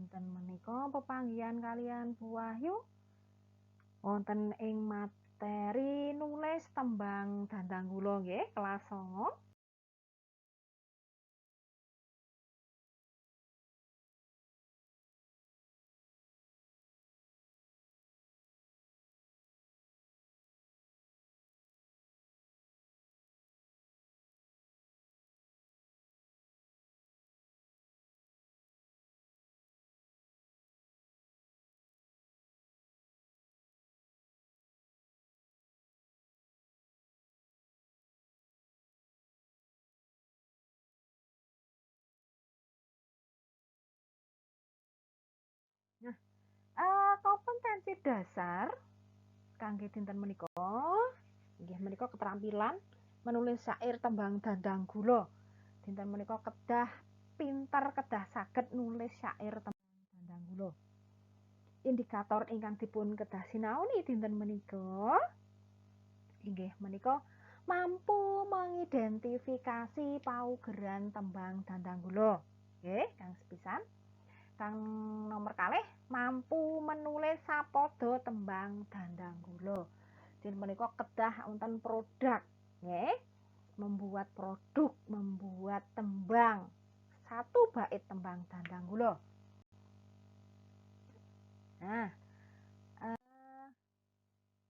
Dinten menika pepanggihan kaliyan Bu Wahyu wonten ing materi nulis tembang Dhandhanggula nggih, kelas 9. Nah, kompetensi dasar kangge dinten menika inggih menika keterampilan menulis syair tembang Dhandhanggula. Dinten menika kedah pinter, kedah saged nulis syair tembang Dhandhanggula. Indikator ingkang dipun kedah sinaoni dinten menika inggih menika mampu mengidentifikasi paugeran tembang Dhandhanggula. Nggih, kang sepisan. Kang nomor kalih mampu menulis sapada tembang Dhandhanggula. Dinten menika kedah wonten produk, nggih. Membuat produk, membuat tembang. Satu bait tembang Dhandhanggula. Nah,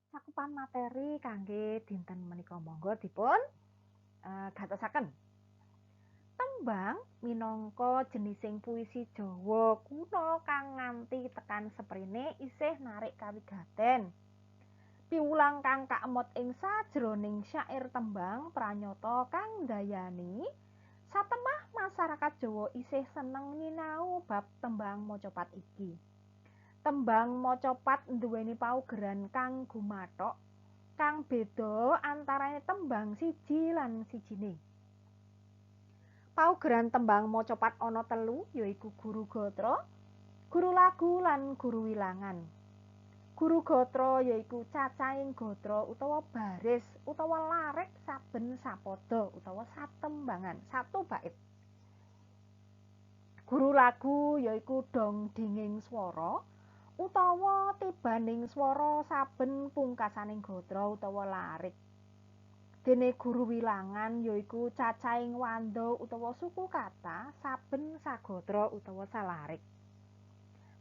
cakupan materi kangge dinten menika monggo dipun gatosaken. Tembang minangka jenising puisi Jawa kuna kang nganti tekan seprene isih narik kawigaten. Piwulang kang kaemot ing sajroning syair tembang pranyata kang ndayani satemah masyarakat Jawa isih seneng nyinau bab tembang macapat iki. Tembang macapat nduweni paugeran kang gumathok kang beda antarane tembang siji lan sijine. Paugeran tembang macapat ana telu, yaiku guru gatra, guru lagu lan guru wilangan. Guru gatra yaiku cacahing gatra utawa baris utawa larik saben sapada utawa satembangan, satu bait. Guru lagu yaiku dong dinging swara utawa tibaning swara saben pungkasaning gatra utawa larik. Dene guru wilangan yaiku cacahing wanda utawa suku kata saben sagatra utawa salarik.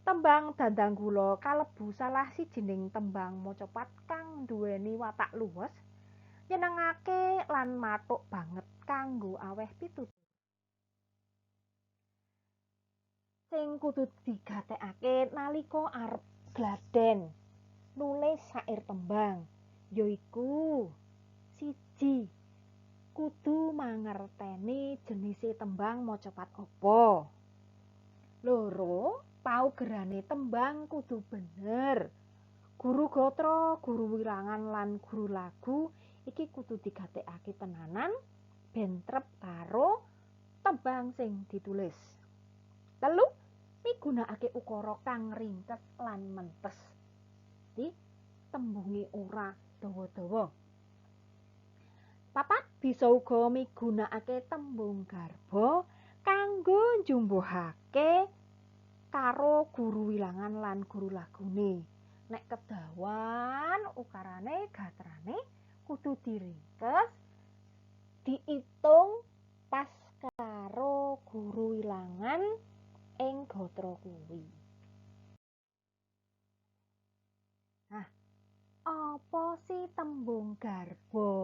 Tembang Dhandhanggula kalebu salah sijining tembang macapat kang nduweni watak luwes, nyenengake lan mathuk banget kanggo aweh pitutur. Sing kudu digatekake nalika arep gladen nulis syair tembang yaiku siji, kudu mangerteni jenise tembang macapat apa. Loro, paugerane tembang kudu bener. Guru gatra, guru wilangan lan guru lagu iki kudu digatekake tenanan ben trep karo tembang sing ditulis. Telu, migunakake ukara kang ringkes lan mentes. Dadi tembunge ora dawa-dawa. Papat, bisa uga migunakake tembung garba kanggo njumbuhake karo guru wilangan lan guru lagune. Nek kedawan ukarane gatrane kudu diringkes, diitung pas karo guru wilangan ing gatra kuwi. Nah, apa sih tembung garba?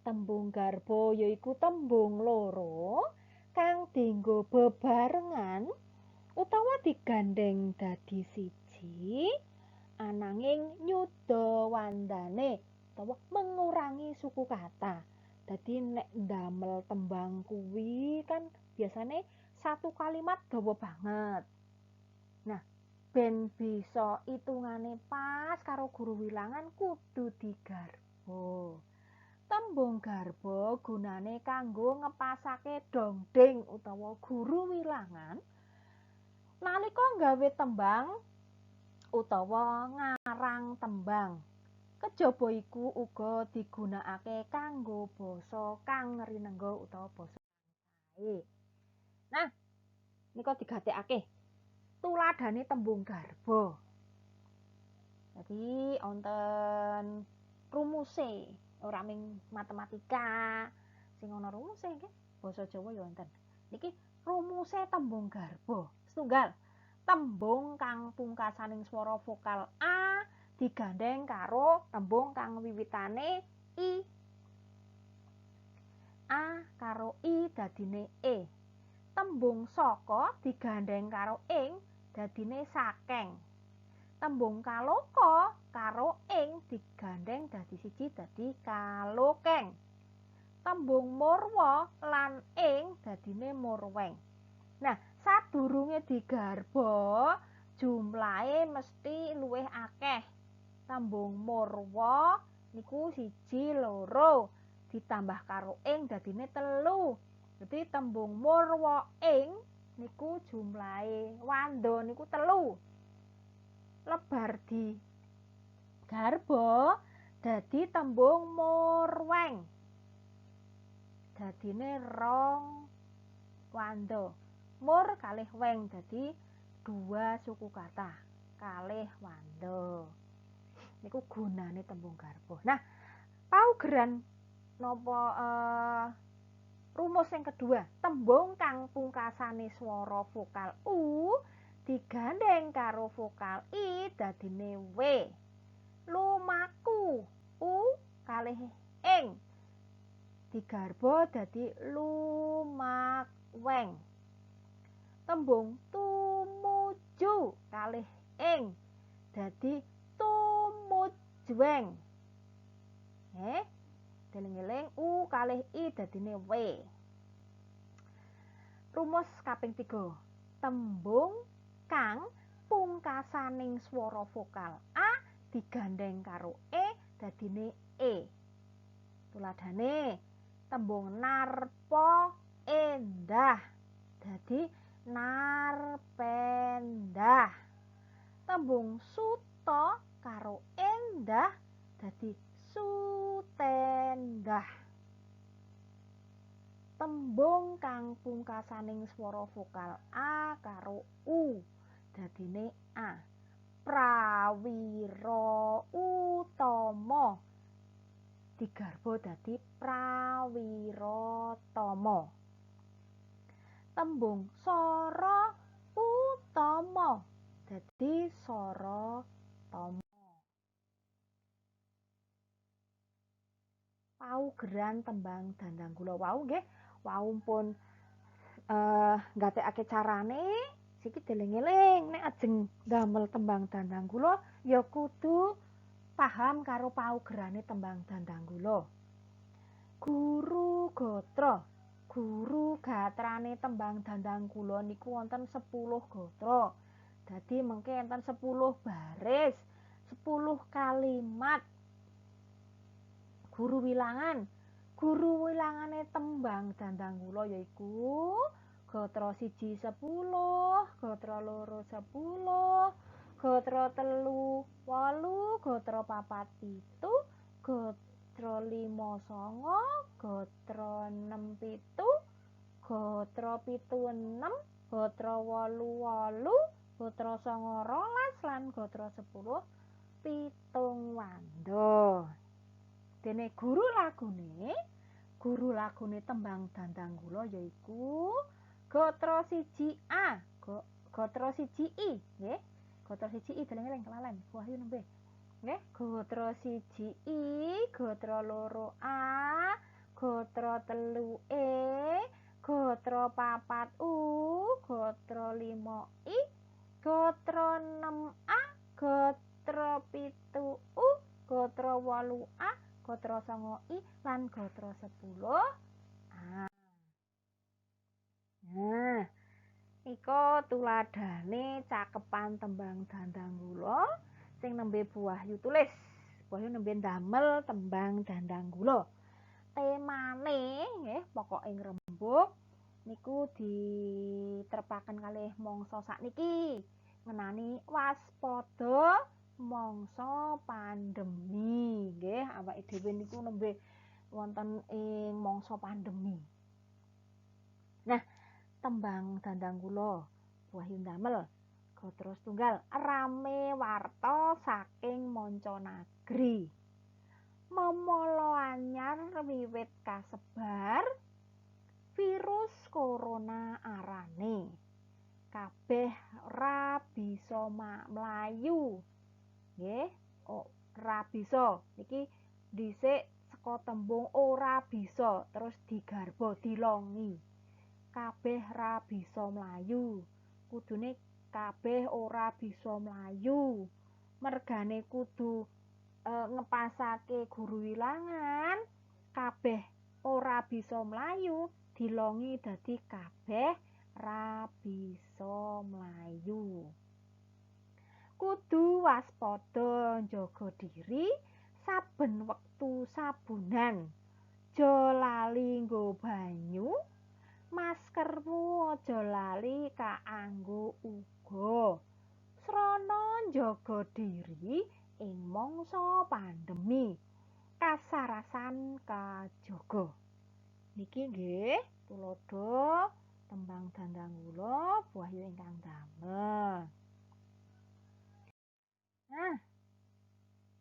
Tembung garba yaiku tembung loro kang dienggo bebarengan utawa digandheng dadi siji ananging nyuda wandane utawa mengurangi suku kata. Dadi nek ndamel tembang kuwi kan biasane satu kalimat dawa banget. Nah, ben bisa itungane pas karo guru wilangan kudu digarba. Tembung garba gunane kanggo ngepasake dongding utawa guru wilangan nalika nggawe tembang utawa ngarang tembang. Kejaba iku uga digunakake kanggo basa kang rinengga utawa basa sae. Nah, Nika digatekake. Tuladhane tembung garba. Dadi wonten rumuse, ora ming matematika sing ana rumuse nggih, basa Jawa ya wonten. Niki rumuse tembung garba. Setunggal, tembung kang pungkasaning swara vokal a digandheng karo tembung kang wiwitane i. A karo i dadine e. Tembung saka digandheng karo ing dadine sakeng. Tembung kaloka karo ing digandheng dadi siji dadi kalokeng. Tembung murwa lan ing dadine murweng. Nah, sadurunge digarba jumlahe mesti luwih akeh. Tembung murwa niku 1 2 ditambah karo ing dadine 3. Dadi tembung murwa ing niku jumlahe wanda niku 3. Lebar di garba dadi tembung murweng. Dadine 2 wanda. Mur kalih weng dadi 2 suku kata kalih wanda. Niku gunane tembung garba. Nah, paugeran napa rumus yang kedua, tembung kang pungkasane swara vokal u digandheng karo vokal i dadine w. Lumaku u kalih ing digarba dadi lumakweng. Tembung tumuju kalih ing dadi tumujweng. Deling-eling u kalih i dadine w. Rumus kaping 3, tembung kang pungkasaning swara vokal a digandheng karo e dadine e. Tuladhane tembung narpa endah dadi narpendah. Tembung suta karo endah dadi sutendah. Tembung kang pungkasaning swara vokal a karo u dadine a. Prawira utama digarba dadi prawiratama. Tembung sara utama dadi saratama. Paugeran tembang dandanggula wau nggih, wau pun nggatekake carane. Siki dieling-eling nek ajeng ndamel tembang dandanggula ya kudu paham karo paugerane tembang dandanggula. Guru gatra, guru gatrane tembang dandanggula niku wonten 10 gatra. Dadi mengke enten 10 baris, 10 kalimat. Guru wilangan, guru wilangane tembang dandanggula yaiku gatra 1 10, gatra 2 10, gatra 3 8, gatra 4 7, gatra 5 9, gatra 6 7, gatra 7 6, gatra 8 8, gatra 9 12 lan gatra 10 7 wanda. Dene guru lagune tembang dandanggula yaiku gatra 1 A, gatra 1 I, nggih. Gatra 1 I deling-eling kelalen, Wahyu nembe. Nggih, gatra 1 I, gatra 2 A, gatra 3 E, gatra 4 U, gatra 5 I, gatra 6 A, gatra 7 U, gatra 8 A, gatra 9 I lan gatra 10 A. Nah, nika tuladhane cakepan tembang dandanggula sing nembe Bu Wahyu tulis. Bu Wahyu nembe ndamel tembang dandanggula. Temane nggih pokoke ngrembug niku ditrepaken kalih mangsa sakniki ngenani waspada mangsa pandemi nggih. Awake dhewe niku nembe wonten ing mangsa pandemi. Nah, tembang Dhandhanggula Bu Wahyu ndamel gatra setunggal rame warta saking manca nagri. Memala anyar wiwit kasebar virus corona arane. Kabeh ra bisa mlayu. Nggih, oh, ra bisa. Niki dhisik saka tembung ora bisa terus digarba dilongi. Kabeh ra bisa mlayu. Kudune kabeh ora bisa mlayu. Mergane kudu ngepasake guru wilangan, kabeh ora bisa mlayu dilongi dadi kabeh ra bisa mlayu. Kudu waspada njaga diri saben wektu sabunan. Aja lali nggo banyu, maskermu aja lali kaanggo uga. Srana njaga diri ing mangsa pandemi, kasarasan kajaga. Niki nggih tuladha tembang Dhandhanggula Bu Wahyu ingkang damel. Nah,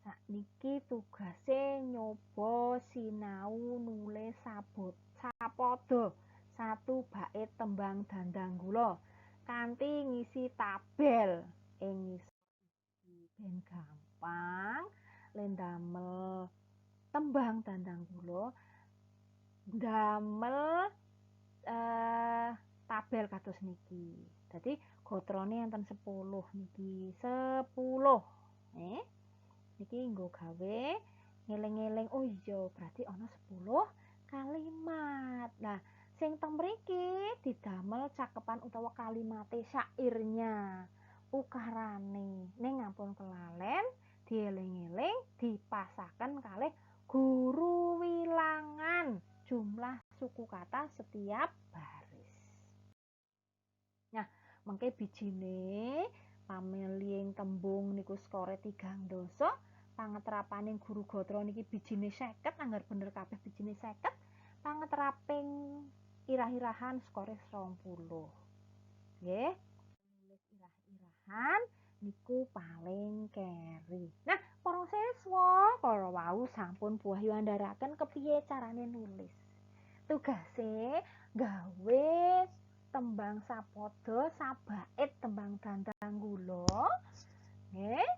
sakniki tugase nyoba sinau nulis sapada satu bait tembang Dhandhanggula kanthi ngisi tabel ing ngisor iki ben gampang le ndamel tembang Dhandhanggula, ndamel tabel kados niki. Dadi gotrone enten 10 niki, 10. Niki nggo gawe ngeling-eling, oh iya berarti ana 10 kalimat. Nah, sing teng mriki didamel cakepan utawa kalimate syairnya, ukarane. Ning ampun kelalen, dieling-eling, dipasaken kalih guru wilangan jumlah suku kata setiap baris. Nah, mengke bijine pamilihing tembung niku skore 3 dasa, pangetrapaning guru gatra niki bijine 50, anggar bener kabeh bijine 50, pangetraping irah-irahan skore 20. Nggih, nulis irah-irahan niku paling keri. Nah, para siswa, para wau sampun Bu Wahyu andharaken kepiye carane nulis. Tugase gawe tembang sapada sabait tembang Dhandhanggula. Nggih.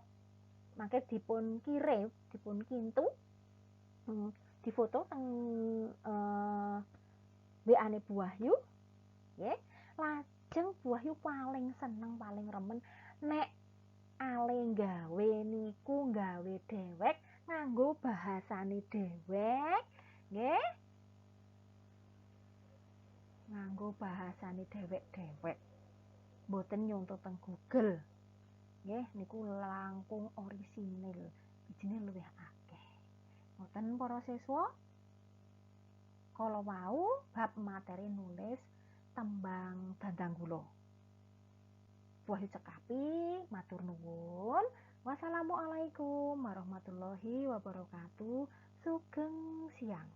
Mangke dipun kirim, dipun kintu, difoto teng WA-ne Bu Wahyu. Nggih. Lajeng Bu Wahyu paling seneng, paling remen nek ale gawe niku gawe dhewek nganggo bahasane dhewek, nggih. Nganggo bahasane dhewek-dhewek. Mboten nyontoh teng Google. Nggih, niku langkung orisinil, bijine luwih akeh. Ngoten para siswa. Kala wau bab materi nulis tembang Dhandhanggula. Bu Wahyu cekapi, matur nuwun. Wassalamualaikum warahmatullahi wabarakatuh. Sugeng siang.